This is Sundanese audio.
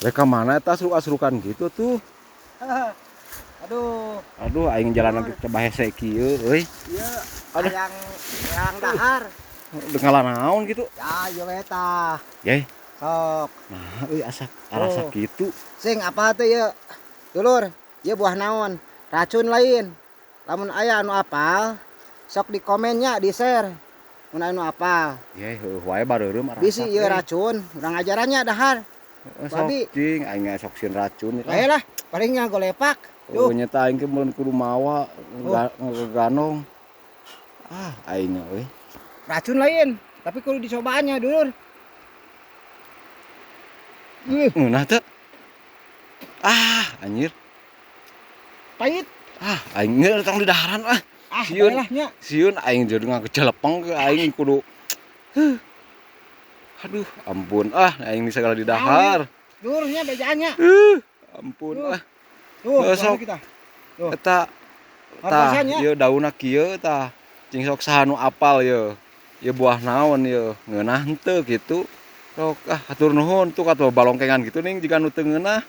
Mereka mana eta asruk-asrukan gitu tuh? Aduh. Aduh, aing jalan lagi coba hese kieu euy. Iya. Aduh. Hayang hayang dahar. Dengalan naon gitu. Ya, ieu we tah. Yeh. Sok. Nah, euy, asak arasa Oh. gitu. Sing apa tuh ya? Dulur, ieu buah naon? Racun lain? Lamun aya anu apal, sok di komennya, di share. Mun aya anu apal. Yeh, heueuh wae bareureum arasak. Bisi ieu racun, urang ajarannya dahar. Sok Babi. cing aing ge sok sieun racun. Bae lah, palingnya golepak. Oh, Tuh, nyata aing ge mun kudu mawa Oh. ngeganong. Ah, aing euy. Racun lain, tapi kudu dicobaannya, dulur. Ih, Ngeunah teu? Ah, anjir. Pahit. Ah, aing ge tong di daharan ah. Ah, Sieun. bae lah nya. Sieun aing jadi ngagejelepeng ke aing kudu. Huh. Aduh, ampun ah, aing bisa segala di dahar. Dulurnya bejaannya. Ampun Tuh. ah. Tuh, Eh, sok. buahnya kita. Tuh. Eta tah, Hartosannya. ieu daunna kieu tah. Cing sok saha nu apal ye? Ieu buah naon ye? Ngeunah henteu gitu? Sok ah, hatur nuhun tuh katuh balongkengan gitu ning jiga nu teu ngeunah.